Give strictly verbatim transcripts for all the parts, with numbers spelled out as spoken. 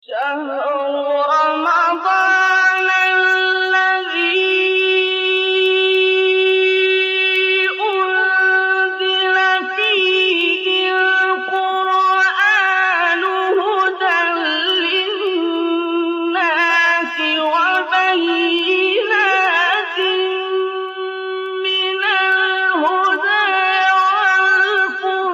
شهر رمضان الذي أنزل فيه القرآن هدى للناس وبينات من الهدى والفرقان.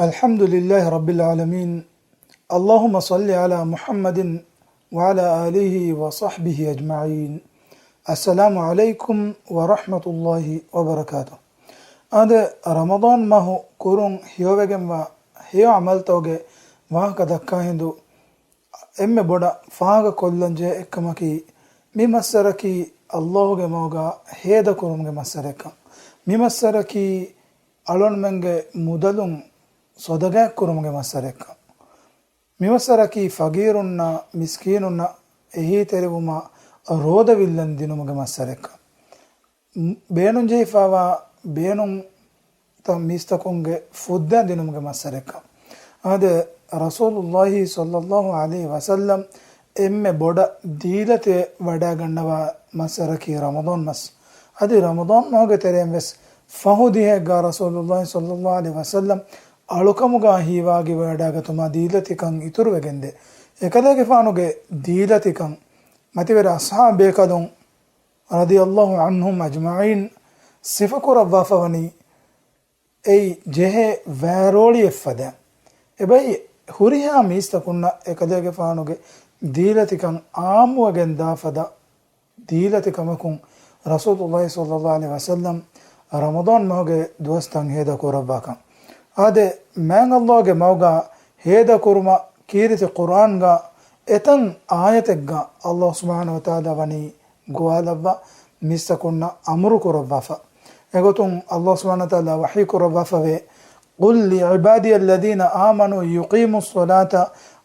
الحمد لله رب العالمين. اللهم صل على محمد وعلى آله وصحبه أجمعين. السلام عليكم ورحمة الله وبركاته. އާދެ، ރަމަޟާން މަހު ކުރުން ހެޔޮވެގެންވާ ހެޔޮ ޢަމަލުތަކުގެ ވާހަކަ ދައްކާ ހިނދު، އެންމެ ބޮޑަށް ފާހަގަކޮށްލަންޖެހޭ އެއްކަމަކީ، މި މައްސަރަކީ ﷲ ގެ މަގުގަ ހޭދަކުރުމުގެ މައްސަރެއްކަން. މި މައްސަރަކީ އަޅުންމެންގެ މުދަލުން ޞަދަގާތްކުރުމުގެ މައްސަރެއްކަން. މި މައްސަރަކީ ފަގީރުންނަށް، މިސްކީނުންނަށް އެހީތެރިވުމަށް ރޯދަ ވިއްލަން ދިނުމުގެ މައްސަރެއްކަން. ބޭނުންޖެހިފައިވާ ބޭނުންތައް މީސްތަކުންގެ ފުއްދައިން ދިނުމުގެ މައްސަރެއްކަން. އާދެ، ރަސޫލުﷲ ޞައްލަﷲ ޢަލައިހި ވަސައްލަމް އެންމެ ބޮޑަށް ދީލަތި ވަޑައިގަންނަވާ މައްސަރަކީ ރަމަޟާން މަސް. އަދި ރަމަޟާން މަހުގެ ތެރެއިން ވެސް ފަހު ދިހައެއްގަ ރަސޫލުﷲ ޞައްލަﷲ ޢަލައިހި ވަސައްލަމް އަޅުކަމުގަ ހީވާގިވަޑައިގަތުމަށް ދީލަތިކަން އިތުރުވެގެންދޭ. އެކަލޭގެފާނުގެ ދީލަތިކަން މަތިވެރި އަޞްޙާބު ބޭކަލުން ރަޟިޔަﷲ ޢަންހުމް އަޖްމަޢީން ސިފަކުރައްވާފަވަނީ އެއީ ޖެހޭ ވައިރޯޅިއެއްފަދައިން. އެބައި ހުރިހާ މީސްތަކުންނަށް އެކަލޭގެފާނުގެ ދީލަތިކަން ޢާއްމުވެގެން ދާފަދަ ދީލަތިކަމަކުން ރަސޫލުﷲ ޞައްލަﷲ ޢަލައިހި ވަސައްލަމް ރަމަޟާން މަހުގެ ދުވަސްތައް ހޭދަކުރައްވާކަން. އާދެ، މާތް ﷲ ގެ މަގުގަ ހޭދަކުރުމަށް ކީރިތި ޤުރްއާންގަ އެތައް އާޔަތެއްގަ ﷲ ސުބްޙާނަހޫ ވަތަޢާލާ ވަނީ ގޮވާލައްވާ މީސްތަކުންނަށް އަމުރު ކުރައްވާފަ. އެގޮތުން ﷲ ސުބްޙާނަހޫ ވަތަޢާލާ ވަޙީ ކުރައްވާފަވޭ، قل لعبادي الذين آمنوا يقيموا الصلاة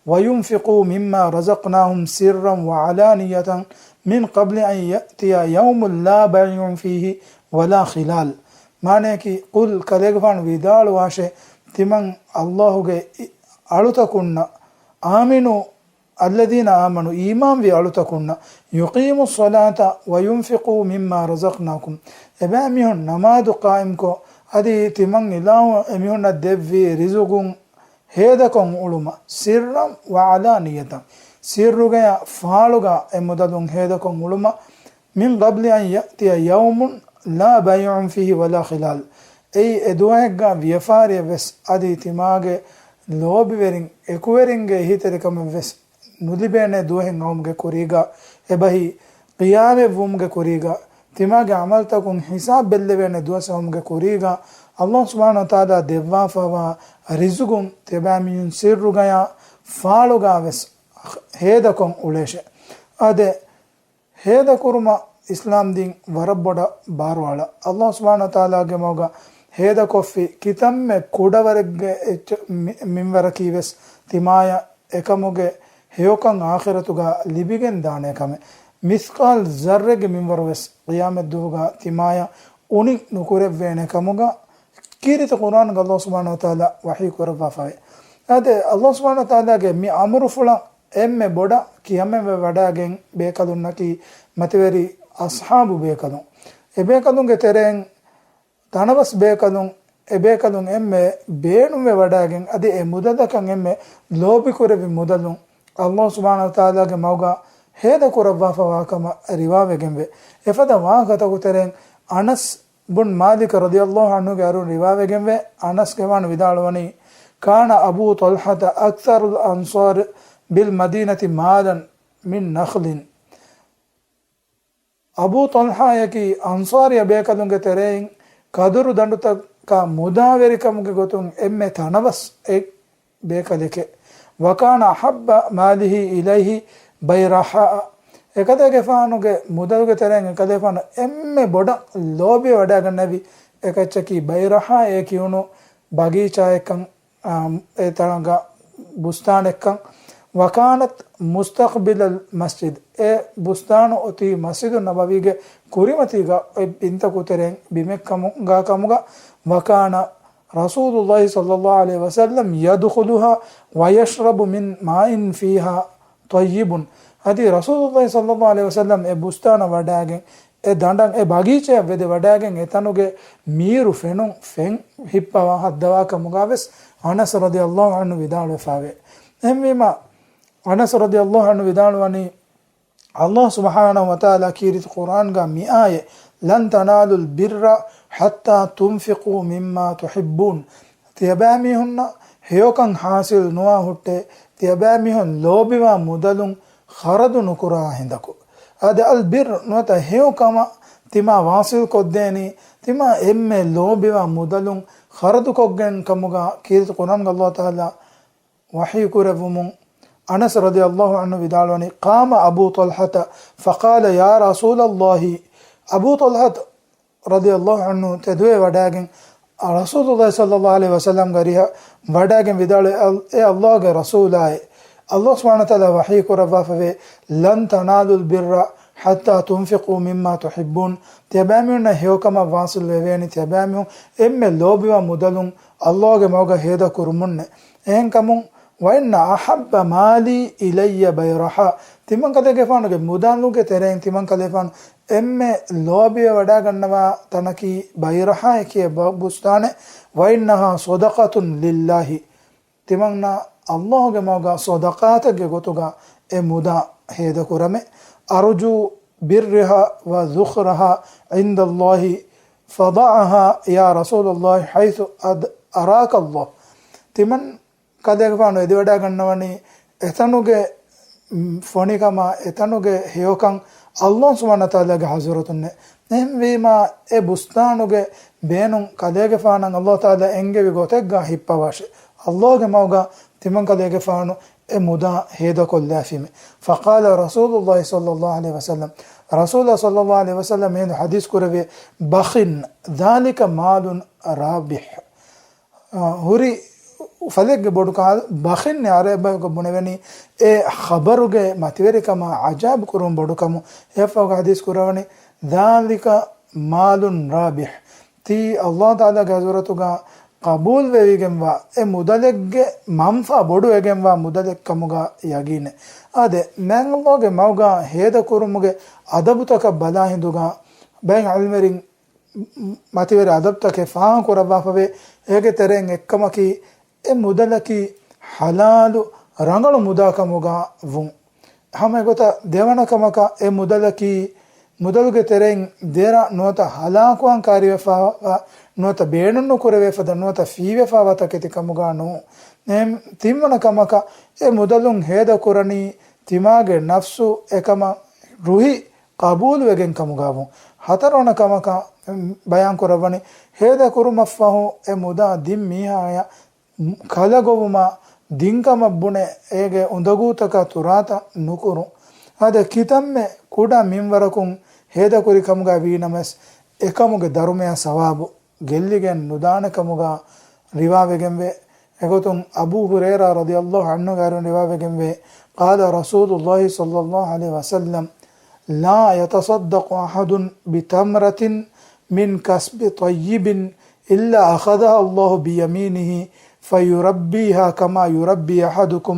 وينفقوا مما رزقناهم سرا وعلانية من قبل أن يأتي يوم لا بيع فيه ولا خلال. މާނަޔަކީ، ޤުލް، ކަލޭގެފާނު ވިދާޅުވާށޭ، ތިމަން ﷲ ގެ އަޅުތަކުންނަށް، އާމިނޫ، الذين آمنوا، އީމާންވި އަޅުތަކުންނަށް، يقيموا الصلاة وينفقوا مما رزقناهم، އެބައިމީހުން ނަމާދު ޤާއިމްކޮށް، އަދި ތިމަން އިލާހު އެމީހުންނަށް ދެއްވި ރިޒުގުން ހޭދަކޮށް އުޅުމަށް، سرا وعلانية، ސިއްރުގަޔާ ފާޅުގަ އެ މުދަލުން ހޭދަކޮށް އުޅުމަށް، من قبل أن يأتي يوم لا بيع فيه ولا خلال. އެއީ އެ ދުވަހެއްގަ ވިޔަފާރިއެއް ވެސް އަދި ތިމާގެ ލޯބިވެރިން އެކުވެރިންގެ އެހީތެރިކަމެއް ވެސް ނުލިބޭނެ ދުވަހެއް އައުމުގެ ކުރީގަ، އެބަހީ ޤިޔާމަތް ވުމުގެ ކުރީގަ، ތިމާގެ ޢަމަލުތަކުން ހިސާބް ބެއްލެވޭނެ ދުވަސް އައުމުގެ ކުރީގަ، ﷲ ސުބްޙާނަހޫ ވަތަޢާލާ ދެއްވާފައިވާ ރިޒުގުން ތިބާމީހުން ސިއްރުގަޔާ ފާޅުގަ ވެސް ހޭދަކޮށް އުޅޭށޭ. އާދެ، ހޭދަކުރުމަށް އިސްލާމް ދީން ވަރަށް ބޮޑަށް ބާރުއަޅާ. ﷲ ސުބްޙާނަހޫ ވަތަޢާލާގެ މަގުގަ ހޭދަކޮށްފި ކިތަންމެ ކުޑަވަރެއްގެ އެއްޗެއް މި-، މިންވަރަކީ ވެސް ތިމާޔަށް އެކަމުގެ ހެޔޮކަން އާޚިރަތުގަ ލިބިގެން ދާނެ ކަމެއް. މިސްޤާލް ޒައްރެއްގެ މިންވަރު ވެސް ޤިޔާމަތް ދުވަހުގަ ތިމާޔަށް އުނި ނުކުރެއްވޭނެ ކަމުގަ ކީރިތި ޤުރްއާންގަ ﷲ ސުބްޙާނަހޫ ވަތަޢާލާ ވަޙީ ކުރައްވާފަވޭ. އާދެ، ﷲ ސުބްޙާނަހޫ ވަތަޢާލާގެ މި އަމުރުފުޅަށް އެންމެ ބޮޑަށް ކިޔަމަންވެވަޑައިގެން ބޭކަލުންނަކީ މަތިވެރި އަޞްޙާބު ބޭކަލުން. އެބޭކަލުންގެ ތެރެއިން ތަނަވަސް ބޭކަލުން، އެބޭކަލުން އެންމެ ބޭނުންވެވަޑައިގެން އަދި އެ މުދަލަކަށް އެންމެ ލޯބިކުރެއްވި މުދަލުން ﷲ ސުބްޙާނަހޫ ވަތަޢާލާގެ މަގުގަ ހޭދަކުރައްވާފަވާ ކަމަށް ރިވާވެގެންވޭ. އެފަދަ ވާހަކަތަކުގެ ތެރެއިން އަނަސް ބުން މާލިކް ރަޟިޔަﷲ ޢަންހުގެ އަރުން ރިވާވެގެންވޭ، އަނަސްގެފާނު ވިދާޅުވަނީ، كان أبو طلحة أكثر الأنصار بالمدينة مالا من نخل. އަބޫ ޠަލްޙާއަކީ އަންޞާރިއްޔަ ބޭކަލުންގެ ތެރެއިން ކަދުރު ދަނޑުތަކާ މުދާވެރިކަމުގެ ގޮތުން އެންމެ ތަނަވަސް އެއް ބޭކަލެކެ. وكان أحب ماله إليه بيرحاء. އެކަލޭގެފާނުގެ މުދަލުގެ ތެރެއިން އެކަލޭގެފާނު އެންމެ ބޮޑަށް ލޯބިވެވަޑައިގަންނެވި އެކައްޗަކީ ބައިރަޙާ އޭ ކިޔުނު ބަގީޗާއެއްކަން، އާ، އެ ތަނަކަށް ބުސްތާނެއްކަން. وكانت مستقبل المسجد، އެ ބުސްތާނު އޮތީ މަސްޖިދު ނަބަވީގެ ކުރިމަތީގަ އޮތް ބިންތަކު ތެރެއިން ބިމެއް ކަމުގާ ކަމުގަ، وكان رسول الله صلى الله عليه وسلم يدخلها ويشرب من ماء فيها طيب. އަދި ރަސޫލުﷲ ޞައްލަﷲ ޢަލައިހި ވަސައްލަމް އެ ބުސްތާނަށް ވަޑައިގެން، އެ ދަނޑަށް އެ ބަގީޗަޔަށް ވެދެ ވަޑައިގެން އެތަނުގެ މީރު ފެނުން ފެން ހިއްޕަވާ ހައްދަވާ ކަމުގާވެސް އަނަސް ރަޟިޔަﷲ ޢަންހު ވިދާޅުވެފާވޭ. އެހެންވީމަ، އަނަސް ރަޟިޔަﷲ ޢަންހު ވިދާޅުވަނީ، ﷲ ސުބްޙާނަހޫ ވަތަޢާލާ ކީރިތި ޤުރްއާންގަ މިއާޔަތް، لن تنالوا البر حتى تنفقوا مما تحبون. ތިޔަބައިމީހުންނަށް ހެޔޮކަން ޙާޞިލް ނުވާ ހުއްޓޭ، ތިޔަބައިމީހުން ލޯބިވާ މުދަލުން ޚަރަދު ނުކުރާ ހިނދަކު. އާދެ، އަލް ބިއްރު ނުވަތަ ހެޔޮ ކަމަށް ތިމާ ވާޞިލް ކޮށްދޭނީ، ތިމާ އެންމެ ލޯބިވާ މުދަލުން ޚަރަދު ކޮށްގެން ކަމުގަ ކީރިތި ޤުރްއާންގަ ﷲ ތަޢާލާ ވަޙީ ކުރެއްވުމުން، އަނަސް ރަޟިޔަﷲ ޢަންހު ވިދާޅުވަނީ، قام أبو طلحة فقال يا رسول الله. އަބޫ ޠަލްޙަ ރަޟިޔަﷲ ޢަންހު ތެދުވެ ވަޑައިގެން، ރަސޫލުﷲ ޞައްލަﷲ ޢަލައިހި ވަސައްލަމްގެ އަރިހަށް ވަޑައިގެން ވިދާޅުވި، އަލް-، އޭ ﷲގެ ރަސޫލާއޭ، ﷲ ސުބްޙާނަހޫ ވަތަޢާލާ ވަޙީ ކުރައްވާފަވޭ، لن تنالوا البر حتى تنفقوا مما تحبون. ތިޔަބައިމީހުންނަށް ހެޔޮކަމަށް ވާޞިލް ވެވޭނީ، ތިޔަބައިމީހުން އެންމެ ލޯބިވާ މުދަލުން ﷲގެ މަގުގަ ހޭދަ ކުރުމުންނޭ. އެހެންކަމުން، وإن أحب مالي إلي بيرحاء. ތިމަން ކަލޭގެފާނުގެ މުދާލުގެ ތެރެއިން ތިމަން ކަލޭފާނު އެންމެ ލޯބިވެ ވަޑައިގަންނަވާ ތަނަކީ ބައިރަޙާ އެކި ބު-، ބުސްތާނެއް. وإنها صدقة لله. ތިމަންނަށް ﷲގެ މަގުގަ ޞަދަޤާތެއްގެ ގޮތުގަ އެ މުދާ ހޭދަ ކުރަމޭ. أرجو برها وذخرها عند الله فضعها يا رسول الله حيث أد-، أراك الله. ތިމަން ކަލޭގެފާނު އެދިވަޑައިގަންނަވަނީ އެތަނުގެ، މް، ފޮނިކަމާ، އެތަނުގެ ހެޔޮކަން ﷲ ސުބްޙާނަހޫ ވަތަޢާލާގެ ޙަޟްރަތުންނޭ. އެހެންވީމާ، އެ ބުސްތާނުގެ ބޭނުން ކަލޭގެފާނަށް ﷲ ތަޢާލާ އެންގެވި ގޮތެއްގަ ހިއްޕަވާށޭ. ﷲގެ މަގުގަ ތިމަން ކަލޭގެފާނު އެ މުދާ ހޭދަކޮށްލާފީމޭ. فقال رسول الله صلى الله عليه وسلم، ރަސޫލާ ޞައްލަﷲ ޢަލައިހި ވަސައްލަމް މިއަދު ޙަދީޘް ކުރެއްވި، بخ، ذلك مال رابح. އާ، ހުރި ފަލެއްގެ ބޮޑު ކާ-، ބަޚިން އަރަބިއަށް ބުނެވެނީ، އެ ޚަބަރުގެ މަތިވެރިކަމާ ޢަޖާއިބު ކުރުން ބޮޑުކަމު. އެއަށްފަހުގަ ޙަދީޘް ކުރަވަނީ، ذلك مال رابح. ތީ ﷲ ތަޢާލާގެ ޙަޟްރަތުގަ ޤަބޫލުވެވިގެންވާ އެ މުދަލެއްގެ މަންފާ ބޮޑުވެގެންވާ މުދަލެއް ކަމުގަ ޔަގީނޭ. އާދެ، މާތް ﷲގެ މަގުގަ ހޭދަކުރުމުގެ އަދަބުތަކަށް ބަލާ ހިނދުގަ ބައެއް ޢިލްމުވެރިން މަތިވެރި އަދަބުތަކެއް ފާހަގަކުރައްވާފަވޭ. އޭގެ ތެރެއިން އެއްކަމަކީ، އެ މުދަލަކީ ޙަލާލު ރަނގަޅު މުދާ ކަމުގަ ވުން. ހަމަ އެގޮތަށް ދެވަނަ ކަމަކަށް، އެ މުދަލަކީ މުދަލުގެ ތެރެއިން ދެރަ ނުވަތަ ހަލާކުވާން ކާރިވެފަވާ، ނުވަތަ ބޭނުންނުކުރެވޭ ފަދަ ނުވަތަ ފީވެފަވާ ތަކެތި ކަމުގަ ނޫން. އެހެން ތިންވަނަ ކަމަކަށް، އެ މުދަލުން ހޭދަ ކުރަނީ ތިމާގެ ނަފްސު އެކަމަށް ރުހި ޤަބޫލުވެގެން ކަމުގަ ވުން. ހަތަރުވަނަ ކަމަކަށް ބަޔާން ކުރައްވަނީ، ހޭދަ ކުރުމަށްފަހު އެ މުދާ ދިން މީހާޔަށް ކަލަ ގޮވުމާ ދިން ކަމަށް ބުނެ އޭގެ އުނދަގޫތަކާ ތުރާތައް ނުކުރުން. އާދެ، ކިތަންމެ ކުޑަ މިންވަރަކުން ހޭދަ ކުރި ކަމުގަ ވީ ނަމަވެސް، އެކަމުގެ ދަރުމަޔާ ސަވާބު ގެއްލިގެން ނުދާނެ ކަމުގަ ރިވާވެގެންވޭ. އެގޮތުން އަބޫ ހުރައިރާ ރަޟިޔަﷲ ޢަންހުގެ އަރިހުން ރިވާވެގެންވޭ، قال رسول الله صلى الله عليه وسلم، لا يتصدق أحد بتمرة من كسب طيب إلا أخذها الله بيمينه فيربيها كما يربي أحدكم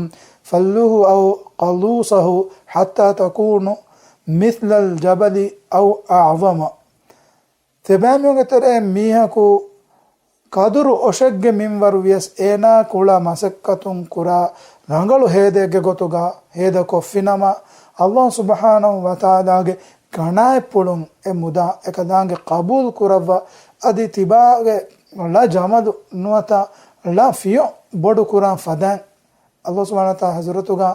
فلوه أو قلوصه حتى تكون مثل الجبل أو أعظم. ތިބާމީހުންގެ ތެރެއިން މީހަކު ކަދުރު އޮށެއްގެ މިންވަރު ވިޔަސް އޭނާ ކުޅަ މަސައްކަތުން ކުރާ ރަނގަޅު ހޭދައެއްގެ ގޮތުގަ ހޭދަ ކޮށްފިނަމަ، ﷲ ސުބްޙާނަހޫ ވަތަޢާލާގެ ގަނާތްޕުޅުން އެ މުދާ އެކަލާނގެ ޤަބޫލު ކުރައްވާ، އަދި ތިބާގެ ޅަ ޖަމަލު ނުވަތަ ޅަ ފިޔޮ ބޮޑު ކުރާން ފަދައިން، ﷲ ސުބްޙާނަހޫ ވަތަޢާލާ ޙަޟްރަތުގަ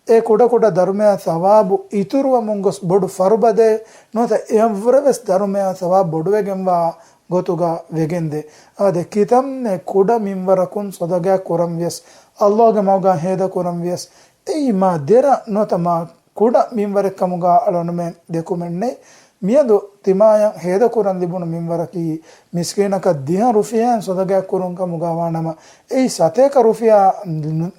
އެ ކުޑަކުޑަ ދަރުމަޔާ ސަވާބު އިތުރުވަމުން ގޮސް ބޮޑު ފަރުބަދައެއް ނުވަތަ އެއަށްވުރެވެސް ދަރުމަޔާ ސަވާބު ބޮޑުވެގެންވާ ގޮތުގަ ވެގެންދޭ. އާދެ، ކިތަންމެ ކުޑަ މިންވަރަކުން ޞަދަޤާތް ކުރަން ވިޔަސް، ﷲގެ މަގުގަ ހޭދަ ކުރަން ވިޔަސް، އެއީ މާ ދެރަ ނުވަތަ މާ ކުޑަ މިންވަރެއް ކަމުގަ އަޅަނުމެން ދެކުމެއް ނެތް. މިއަދު ތިމާޔަށް ހޭދަކުރަން ލިބުނު މިންވަރަކީ، މިސްކީނަކަށް ދިހަ ރުފިޔާއެއް ސޮދަގައެއް ކުރުން ކަމުގަ ވާނަމަ، އެއީ ސަތޭކަ ރުފިޔާ ނު-،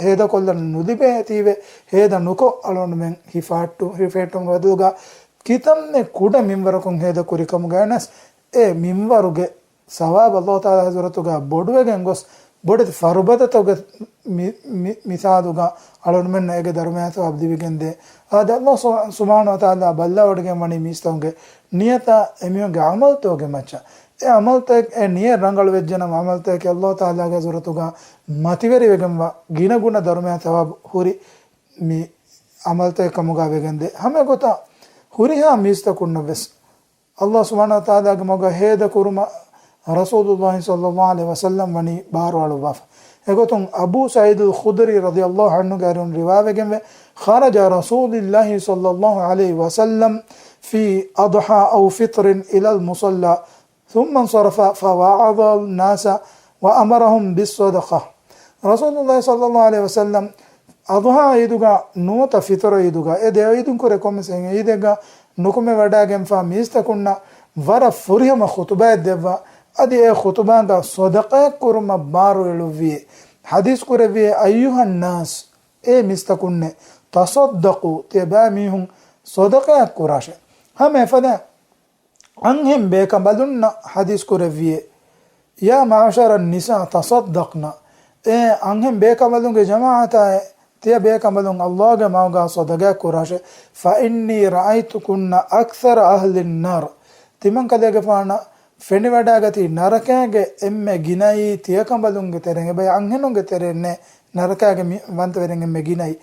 ހޭދަކޮށްލަން ނުލިބޭތީވެ، ހޭދަ ނުކޮށް އަޅުގަނޑުމެން ހިފާއްޓު-، ހިފެހެއްޓުމުގެ ބަދަލުގަ ކިތަންމެ ކުޑަ މިންވަރަކުން ހޭދަ ކުރި ކަމުގައި ވެސް އެ މިންވަރުގެ ސަވާބު އައްލާހު ތަޢާލާ ޙަޟްރަތުގަ ބޮޑުވެގެން ގޮސް، ބޮޑެތި ފަރުބަދަތަކުގެ މި-، މި-، މިސާލުގަ އަޅުގަނޑުމެންނަށް އޭގެ ދަރުމަޔާ ސަވާބު ލިބިގެންދޭ. އާދެ، އައްލާހު ސު-، ސުބްޙާނަހޫ ވަތަޢާލާ ބައްލަވަޑައިގެން ވަނީ މީސްތަކުންގެ ނިޔަތާ އެމީހުންގެ ޢަމަލުތަކުގެ މައްޗަށް. އެ ޢަމަލުތަކެއް، އެ ނިޔަތް ރަނގަޅު ވެއްޖެނަމަ، ޢަމަލުތަކެއް އައްލާހު ތަޢާލާގެ ޙަޟްރަތުގަ މަތިވެރިވެގެންވާ ގިނަގުނަ ދަރުމަޔާ ސަވާބު ހުރި މި ޢަމަލުތަކެއް ކަމުގަ ވެގެންދޭ. ހަމަ އެގޮތަށް ހުރިހާ މީސްތަކުންނަށް ވެސް އައްލާހު ސުބްޙާނަހޫ ވަތަޢާލާގެ މަގަށް ހޭދަ ކުރުމަށް ރަސޫލުއްލާހި ޞައްލައްލާހު ޢަލައިހި ވަސައްލަމް ވަނީ ބާރުއަޅުއްވާފަ. އެގޮތުން އަބޫ ސަޢީދުލް ޚުދްރީ ރަޟިޔައްލާހު ޢަންހުގެ އަރިހުން ރިވާވެގެންވޭ، خرج رسول الله صلى الله عليه وسلم في أضحى أو فطر إلى المصلى ثم انصرف فوعظ الناس وأمرهم بالصدقة. ރަސޫލުއްލާހި ޞައްލައްލާހު ޢަލައިހި ވަސައްލަމް އަޟްޙާ ޢީދުގަ ނުވަތަ ފިޠުރު ޢީދުގަ، އެ ދެ ޢީދުން ކުރެ ކޮންމެސް އެއް ޢީދެއްގަ ނުކުމެވަޑައިގެންފާ މީސްތަކުންނަށް ވަރަށް ފުރިހަމަ ޚުޠުބާއެއް ދެއްވާ، އަދި އެ ޚުޠުބާގަ ޞަދަޤާތް ކުރުމަށް ބާރު އެޅުއްވިއޭ. ޙަދީޘް ކުރެއްވިއޭ، أيها الناس، އޭ މީސްތަކުންނޭ، تصدقوا، ތިޔަބައިމީހުން ޞަދަޤާތް ކުރާށޭ. ހަމަ އެފަދަ އަންހެން ބޭކަނބަލުންނަށް ޙަދީޘް ކުރެއްވިއޭ، يا معشر النساء تصدقن، އޭ އަންހެން ބޭކަނބަލުންގެ ޖަމާޢަތާއޭ، ތިޔަ ބޭކަނބަލުން އައްލާހުގެ މަގުގަ ޞަދަޤާތް ކުރާށޭ، فإني رأيتكن أكثر أهل النار، ތިމަން ކަލޭގެފާނަށް ފެނިވަޑައިގަތީ ނަރަކައިގެ އެންމެ ގިނައީ ތިޔަކަނބަލުންގެ ތެރެއިން، އެބައި އަންހެނުންގެ ތެރެއިންނޭ ނަރަކައިގެ މި ވަންތަވެރިން އެންމެ ގިނައީ.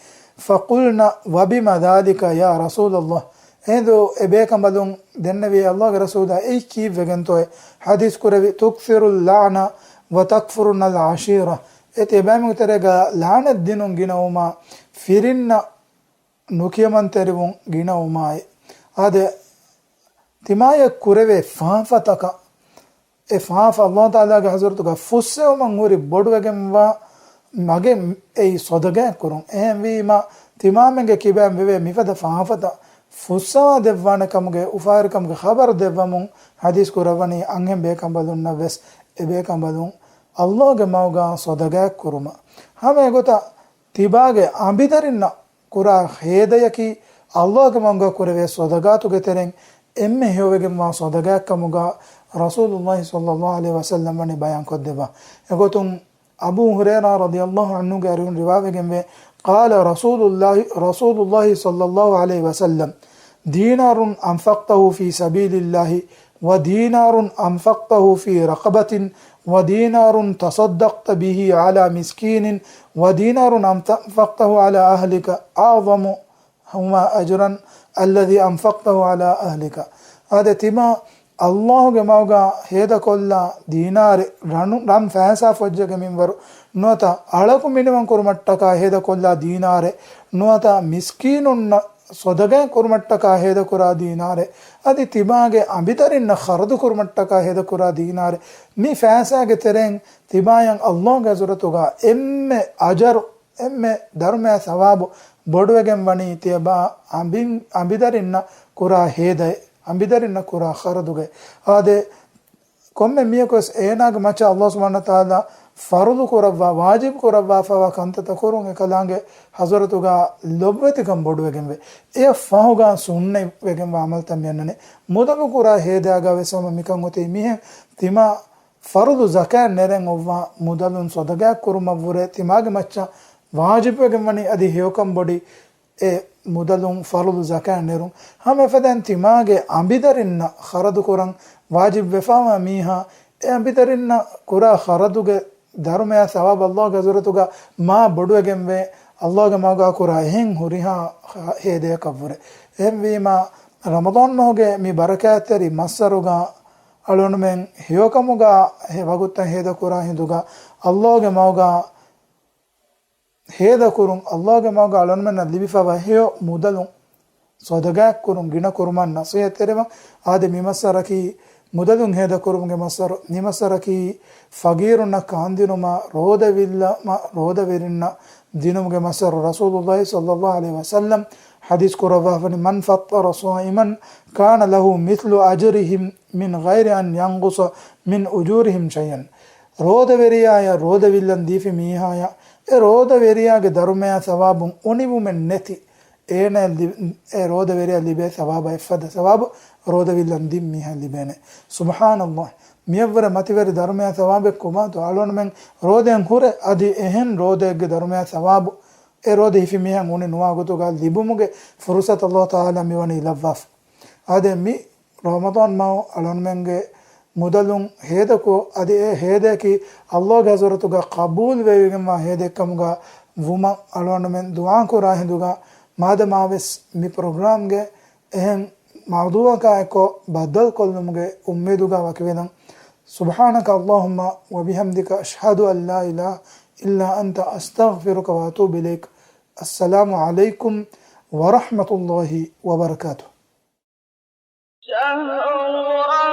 فقلن وبم ذلك يا رسول الله، އެހިނދު އެ ބޭކަނބަލުން ދެންނެވި، އައްލާހުގެ ރަސޫލާ އެއީ ކީއްވެގެންތޯއޭ؟ ޙަދީޘް ކުރެއްވި، تكثر اللعن وتكفرن العشيرة، އޭ ތިޔަބައިމީހުންގެ ތެރޭގަ ލަޢުނަތް ދިނުން ގިނަވުމާ، ފިރިންނަށް ނުކިޔަމަންތެރިވުން ގިނަވުމާއި، އާދެ، ތިމާޔަށް ކުރެވޭ ފާފަތަކަށް، އެ ފާފަ އައްލާހު ތަޢާލާގެ ޙަޟްރަތުގަ ފުއްސެވުމަށް ހުރި ބޮޑުވެގެންވާ މަގެއް އެއީ ޞަދަޤާތް ކުރުން. އެހެންވީމަ، ތިމާމެންގެ ކިބައިން ވެވޭ މިފަދަ ފާފަތައް ފުއްސަވާ ދެއްވާނެ ކަމުގެ އުފާވެރިކަމުގެ ޚަބަރު ދެއްވަމުން ޙަދީޘް ކުރައްވަނީ، އަންހެން ބޭކަނބަލުންނަށް ވެސް އެ ބޭކަނބަލުން އައްލާހުގެ މަގުގަ ޞަދަޤާތް ކުރުމަށް. ހަމަ އެގޮތަށް ތިބާގެ އަނބިދަރިންނަށް ކުރާ ހޭދަޔަކީ، އައްލާހުގެ މަގުގަ ކުރެވޭ ޞަދަޤާތުގެ ތެރެއިން އެންމެ ހެޔޮވެގެންވާ ޞަދަޤާތް ކަމުގަ ރަސޫލުއްލާހި ޞައްލައްލާހު ޢަލައިހި ވަސައްލަމް ވަނީ ބަޔާންކޮށްދެއްވާ. އެގޮތުން އަބޫ ހުރައިރާ ރަޟިޔައްލާހު ޢަންހުގެ އަރިހުން ރިވާވެގެންވޭ، قال رسول الله، رسول الله صلى الله عليه وسلم، دينار أنفقته في سبيل الله، ودينار أنفقته في رقبة، ودينار تصدقت به على مسكين، ودينار أنفقته على أهلك، أعظمهما أجرا الذي أنفقته على أهلك. އާދެ، ތިމާ އައްލާހުގެ މަގުގަ ހޭދަކޮށްލާ ދީނާރެއް، ރަނު-، ރަން ފައިސާ ފޮއްޖެގެ މިންވަރު، ނުވަތަ އަޅަކު މިނިވަން ކުރުމަށްޓަކާ ހޭދަކޮށްލާ ދީނާރެއް، ނުވަތަ މިސްކީނުންނަށް ޞަދަޤާތް ކުރުމަށްޓަކާ ހޭދަކުރާ ދީނާރެއް، އަދި ތިބާގެ އަނބިދަރިންނަށް ޚަރަދު ކުރުމަށްޓަކާ ހޭދަކުރާ ދީނާރެއް، މި ފައިސާގެ ތެރެއިން ތިބާޔަށް އައްލާހުގެ ޙަޟްރަތުގަ އެންމެ އަޖަރު، އެންމެ ދަރުމަޔާ ސަވާބު ބޮޑުވެގެން ވަނީ ތިޔަބައި އަނބި-، އަނބިދަރިންނަށް ކުރާ ހޭދައެއް، އަނބިދަރިންނަށް ކުރާ ޚަރަދުގައި. އާދެ، ކޮންމެ މީހަކުވެސް އޭނާގެ މައްޗަށް އައްލާހު ސުބްޙާނަހު ވަތަޢާލާ ފަރުޟު ކުރައްވާ، ވާޖިބު ކުރައްވާފައިވާ ކަންތައްތައް ކުރުން އެކަލާނގެ ޙަޟްރަތުގަ ލޮބުވެތިކަން ބޮޑުވެގެންވޭ. އެއަށް ފަހުގަ ސުންނަތްވެގެންވާ ޢަމަލުތައް މިއަންނަނީ. މުދަލު ކުރާ ހޭދައިގަ ވެސް ހަމަ މިކަން އޮތީ މިހެން ތިމާ ފަރުޟު ޒަކާތް ނެރެން އޮއްވާ މުދަލުން ޞަދަޤާތް ކުރުމަށްވުރެ ތިމާގެ މައްޗަށް ވާޖިބުވެގެން ވަނީ އަދި ހެޔޮކަން ބޮޑި އެ މުދަލުން ފަރުޟު ޒަކާތް ނެރުން. ހަމަ އެފަދައިން ތިމާގެ އަނބިދަރިންނަށް ޚަރަދު ކުރަން ވާޖިބު ވެފަވާ މީހާ، އެ އަނބިދަރިންނަށް ކުރާ ޚަރަދުގެ ދަރުމަޔާ ސަވާބު އައްލާހުގެ ޙަޟްރަތުގަ މާ ބޮޑުވެގެންވޭ، އައްލާހުގެ މަގުގަ ކުރާ އެހެން ހުރިހާ ހޭދަޔަކަށްވުރެ. އެހެންވީމާ، ރަމަޟާން މަހުގެ މި ބަރަކާތްތެރި މައްސަރުގަ އަޅުގަނޑުމެން ހެޔޮކަމުގަ ހެ ވަގުތުތައް ހޭދަކުރާ ހިނދުގަ އައްލާހުގެ މަގުގަ ހޭދަކުރުން، އައްލާހުގެ މަގުގަ އަޅުގަނޑުމެންނަށް ލިބިފައިވާ ހެޔޮ މުދަލުން ޞަދަޤާތްކުރުން ގިނަ ކުރުމަށް ނަޞޭޙަތްތެރިވަން. އާދެ، މި މައްސަރަކީ މުދަލުން ހޭދަކުރުމުގެ މައްސަރު. މި މައްސަރަކީ ފަގީރުންނަށް ކާންދިނުމާ، ރޯދަވިއްލަމާ، ރޯދަވެރިންނަށް ދިނުމުގެ މައްސަރު. ރަސޫލުއްލާހި ޞައްލައްލާހު ޢަލައިހި ވަސައްލަމް ޙަދީޘް ކުރައްވާފަނި، من فطر صائما كان له مثل أجرهم من غير أن ينقص من أجورهم شيئا. ރޯދަވެރިޔާޔަށް ރޯދަވިއްލަން ދީފި މީހާޔަށް އެ ރޯދަވެރިޔާގެ ދަރުމަޔާ ސަވާބުން އުނިވުމެއް ނެތި އޭނަ ލި-، އެ ރޯދަވެރިޔާ ލިބޭ ސަވާބަށް އެއްފަދަ ސަވާބު ރޯދަވިއްލަން ދިން މީހާ ލިބޭނެ. ސުބްޙާނަﷲ. މިއަށްވުރެ މަތިވެރި ދަރުމަޔާ ސަވާބެއް ކޮބާތޯ؟ އަޅުގަނޑުމެން ރޯދައިން ހުރެ އަދި އެހެން ރޯދައެއްގެ ދަރުމަޔާ ސަވާބު އެ ރޯދަ ހިފި މީހަށް އުނި ނުވާ ގޮތުގަ ލިބުމުގެ ފުރުޞަތު ﷲ ތަޢާލާ މިވަނީ ލައްވާފަ. އާދެ، މި ރަމަޟާން މަހު އަޅުގަނޑުމެންގެ މުދަލުން ހޭދަކޮށް، އަދި އެ ހޭދައަކީ ﷲގެ ޙަޟްރަތުގަ ޤަބޫލުވެވިގެންވާ ހޭދައެއްކަމުގަ ވުމަށް އަޅުގަނޑުމެން ދުޢާކުރާ ހިނދުގަ، މާދަމާވެސް މި ޕްރޮގްރާމްގެ އެހެން މައުޟޫޢަކާއެކު ބައްދަލުކޮށްލުމުގެ އުއްމީދުގަ ވަކިވެލަން. سبحانك اللهم وبحمدك، أشهد أن لا إله إلا أنت، أستغفرك وأتوب إليك. السلام عليكم ورحمة الله وبركاته. شهر رمضان